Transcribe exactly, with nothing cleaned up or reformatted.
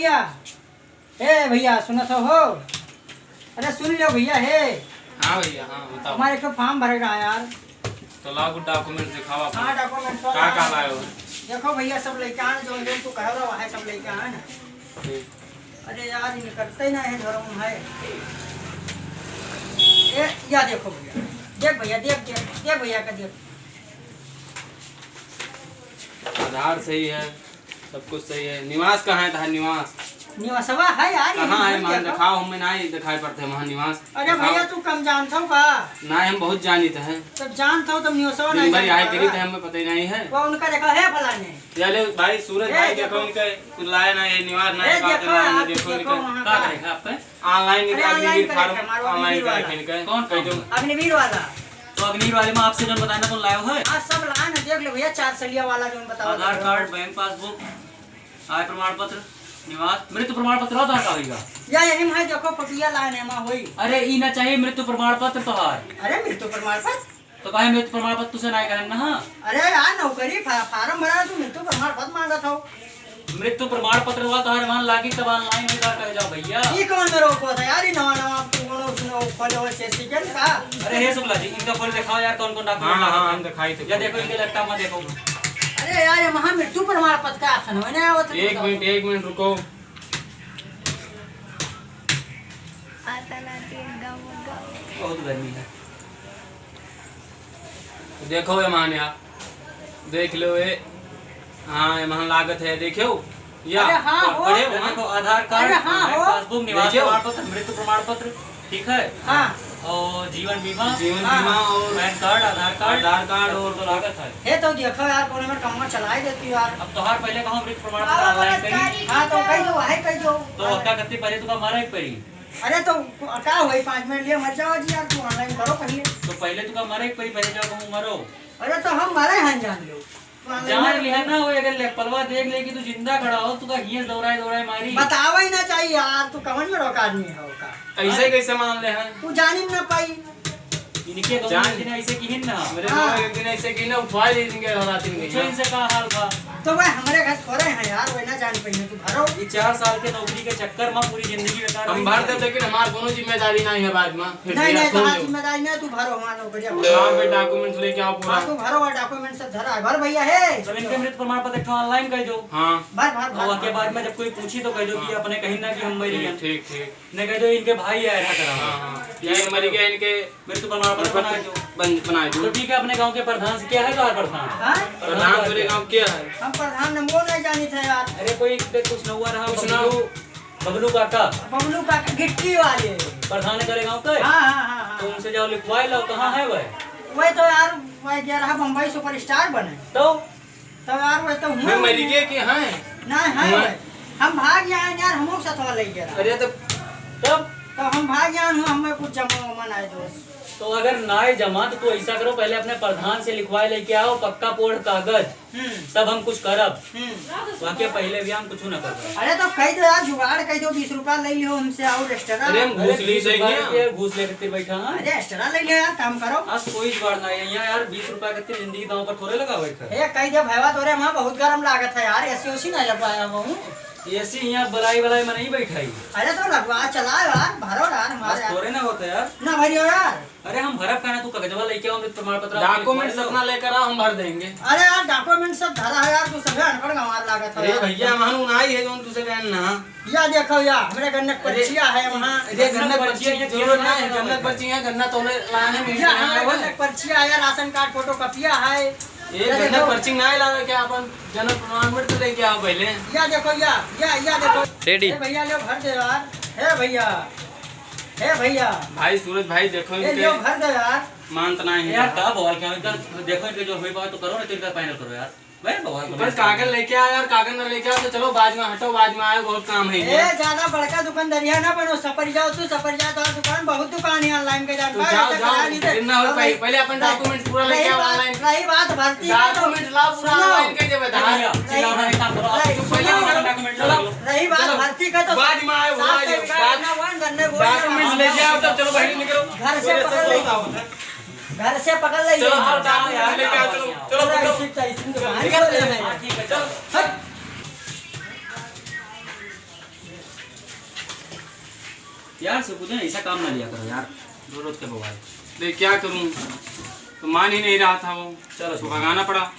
भैया, ए भैया, सुनत हो, हो? अरे सुन लो भैया, हे। हाँ भैया, हाँ, बताओ। हमारे एक ठो form भरे रहा यार। तो लाओ, कुछ documents दिखाओ अपन। हाँ, documents का, का लाए हो? देखो भैया, सब लइका है, जौन जौन तू कहे रहा है, सब लइका है ना। ठीक। अरे यार, ये निकलते ही ना है, धर्म है। ए, या देखो भैया, देख भैया, देख, देख, देख भैया का देख। आधार सही है, सब कुछ सही है। निवास कहाँ है तहार निवास? निवासवा है यार, कहाँ है? मान दिखाओ, हमें नहीं दिखाई पड़ते वहाँ निवास। अरे भैया, तू कम जानत हो का? नहीं, हम बहुत जानित हैं। तब जानत हो, तब निवासवा नहीं जान पावे। करी थे, हमें पता ही नहीं है। वो उनका देखा है फलाने। या ले भाई, सूरज भाई, देखो इनके कुछ लाए ना, ये निवास ना, ये देखो, देखो इनके। वहाँ का करेगा आप पे? Online निकाल, अग्निवीर form online करा खेल के। कौन कह दो। अग्निवीर वाला। तो अग्निवीर वाले में आपसे जौन बताना, कौन लायो है? हाँ, सब लाए ना, देख लो भैया, चार सलिया वाला जौन बताओ। आधार card, bank passbook, आय प्रमाण पत्र, निवास, मृत्यु प्रमाण पत्र, और का होइगा? या यही में है, देखो, फोटोया लाए ना, एमा होई। अरे, ई ना चाहिए मृत्यु प्रमाण पत्र तोहार। अरे, मृत्यु प्रमाण पत्र? तो भाई, मृत्यु प्रमाण पत्र तुसे ना कहन ना। अरे यार, नौकरी फा-, form भरा, तू मृत्यु प्रमाण पत्र मांगत हो। मृत्यु प्रमाण पत्र हुआ तोहरे मान लागी, तब online में का कह जाओ भैया। ई कौन में रोको था यार, ई नवा नवा तू कोनो सुनो खोले हो से सीजन का। अरे हे शुक्ला जी, इनका खोल दिखाओ यार, कौन कौन document हाँ, लागत हाँ, है। हम दिखाई थे। या देखो इनके laptop में देखो। अरे यार, ये महा मृत्यु प्रमाण पत्र का option हो ना आवत है, एक बताओ। मिनट, एक मिनट रुको। आता ना तेल गाँव गाँव। बहुत गर्मी है। देखो ये मान यार, देख लो ये। हाँ, ये मान लागत है, देखो। या, अरे हाँ हो। पढ़े हो, हाँ? देखो, आधार card, अरे हाँ हो। Passbook, निवास प्रमाण पत्र, मृत्यु प्रमाण पत्र, ठीक है? हाँ। और जीवन बीमा, जीवन बीमा और PAN card, आधार card, आधार card और तो लागत है। हे तो देखो यार, कौन हमार कमवा चलाए देती यार। अब तोहार पहले कहो मृत्यु प्रमाण पत्र online करी। हाँ, तो कही दो, वही कही दो। तो का करते पहले तो का मारा एक परी। अरे तो का होई, पाँच मिनट लिए मर जाओ जी यार, तू online करो पहले। तो पहले तो का मारा एक परी, पहले जाओ कहूँ मरो। अरे तो हम मरे हैं जान लो। जान लिया ना, वो अगर लेपलवा देख ले कि तू जिंदा खड़ा हो, तू का हियस दौड़ाए दौड़ाए मारी। बतावे ही ना चाहिए यार, तू कवन में रोक आदमी हो का? कैसे, कैसे मान ले हैं? तू जान ही ना पाई। इनके गाँव में जान। एक दिन ऐसे किहिन ना। मेरे हाँ। गाँव में एक दिन ऐसे किहिन ना, उठवा ले इनके रात में। पूछो इनसे का हाल बा। तो वह हमारे घर थोड़े हैं यार, वह ना जान पाइए, तू भरो। ये चार साल के नौकरी के चक्कर में पूरी जिंदगी बेकार हम भर दे, लेकिन हमार कोनो जिम्मेदारी नहीं है बाद में। फिर नहीं, भैया, नहीं, सुन तोहार लो। जिम्मेदारी नहीं, तू भरो हमार नौकरिया। हाँ, बे, documents लेके आओ पूरा। हाँ, तू भरो, और document सब धरा है। भर भैया, हे। तो इनके मृत प्रमाण पत्र एक ठो online कर दो। हाँ। भर, भर, भर, और के भर। बाद में जब कोई पूछी तो कह दो कि हाँ। अपने कहीं ना कि हम मरी ठीक, हैं। ठीक, ठीक। नहीं कह दो इनके भाई आए रहा करा। हाँ, हाँ। ये मर गया, इनके मृत्यु प्रमाण पत्र बना दो। बन-, बना दो। तो ठीक है, अपने गांव के प्रधान से क्या है, तो प्रधान? हाँ? प्रधान तेरे गांव क्या है? हम प्रधान नमो नहीं जानी थे यार। अरे कोई एक कुछ नौवा रहा, कुछ ना। बबलू, बबलू काका। बबलू काका गिट्टी वाले। प्रधान करे गांव के? हाँ, हाँ, हाँ, हाँ। तो उनसे जाओ लिखवाए लो, कहाँ है वह? वह तो यार, वह गया रहा बम्बई superstar बने। तो? तो यार, वह तो हुआ मैं मरी गए कि हाँ? नहीं, हाँ हुआ? भाई। हम भाग जाए यार, हमको सतवा ले गया। अरे तो तब? तो हम भाग जाए, हुआ हमें कुछ जमा वमा नहीं दोस्त। तो अगर नाय जमा तो तू ऐसा करो, पहले अपने प्रधान से लिखवाए लेके आओ पक्का पोढ़ कागज, हम्म। तब हम कुछ करब। हम्म। वाकई पहले भी हम कुछ ना करब। अरे तो कह दो यार, जुगाड़ कह दो, बीस रुपया ले लियो हमसे और extra। अरे हम घूस अरे ली बीस सही रुपया है। के घूस लेके बैठा है। अरे extra ले लियो यार, काम करो। आज कोई जुगाड़ ना है यहाँ यार, बीस रुपया के जिंदगी दांव पर थोड़े लगा बैठा है। ए, कह दे भैया, तोरे वहाँ बहुत गरम लागत है यार, एसी ओसी नहीं लगवाया हूँ। एसी यहाँ बलाई बलाई में नहीं बैठाई। अरे तो लगवा चला यार, भरो यार हमारे आज यार। थोड़े ना होता यार। ना भरियो यार। अरे हम भरब का ना, तू कागजवा लेके आओ, मृत प्रमाण पत्र आप डॉक्यूमेंट्स लिखवा लो। अपना लेकर आओ, हम भर देंगे। अरे यार, डॉक्यूमेंट सब धरा है यार, तू सभे अनपढ़ गंवार लागत है अरे यार। भैया, हम आई है जौन तुझे कहन ना। या देखो या, हमरे गन्नक अरे, पर्चिया है वहाँ। अरे गन्नक पर्ची की जरूरत ना है, गन्नक पर्ची है, गन्ना तोले लाने में या हमरे गन्नक पर्चिया है, राशन कार्ड फोटो कॉपिया है। ये या गन्नक देखो। पर्ची ना लावे क्या, अपन जन्म प्रमाण पत्र लेके आओ पहले। या देखो या, या, या देखो। रेडी। ए भैया, लो भर दे यार। हे भैया, हे भैया। भाई सूरज भाई, देखो ए, इनके लो भर दे यार। मानत ना है यार, इनका। का बवाल क्या इनका? देखो इनके जो हुई बात तो करो, नहीं तो इनका final करो यार। भाई बवाल तो बस कागज लेके आ यार, कागज ना लेके आ तो चलो बाद में, हटो, बाद में आए, बहुत काम है ए, इनके। ज्यादा बड़का दुकानदारिया ना बनो, सपरिया तू, सपरिया तो दुकान, बहुत दुकान है online के जान तो पाए, जाओ, तो जाओ, करा ली दे। इतना हो अब पहले, पहले अपन रही, डॉक्यूमेंट पूरा लेके रही आओ बात, online। रही बात भर्ती का तो डॉक्यूमेंट लाओ पूरा सुनो। Online के जब ए भैया, नहीं, चिल्लाओ ना, एक काम करो, आप नहीं, चुप पहले सुनो। निकलो, डॉक्यूमेंट लो, लो। रही बात चलो, भर्ती का तो बाद में आए, साफ बुला से लियो, बात, इनकार ना हुआ, गन्ने बोल डॉक्यूमेंट्स रहा लेके आओ, तब चलो पहले निकलो। घर से पकड़ ले। घर से पकड़ ले। चलो, चलो, डॉक्यूमेंट्स लेके आओ, चलो, चलो, चलो, चलो। इसी तरह, इसी तरह निकल, निकल। हाँ, ठीक है, चलो। हट। यार, से कुछ ऐसा काम ना लिया करो यार, रोज रोज के बवाल। देख, क्या करूँ, तो मान ही नहीं रहा था वो। चलो, तो भगाना पड़ा।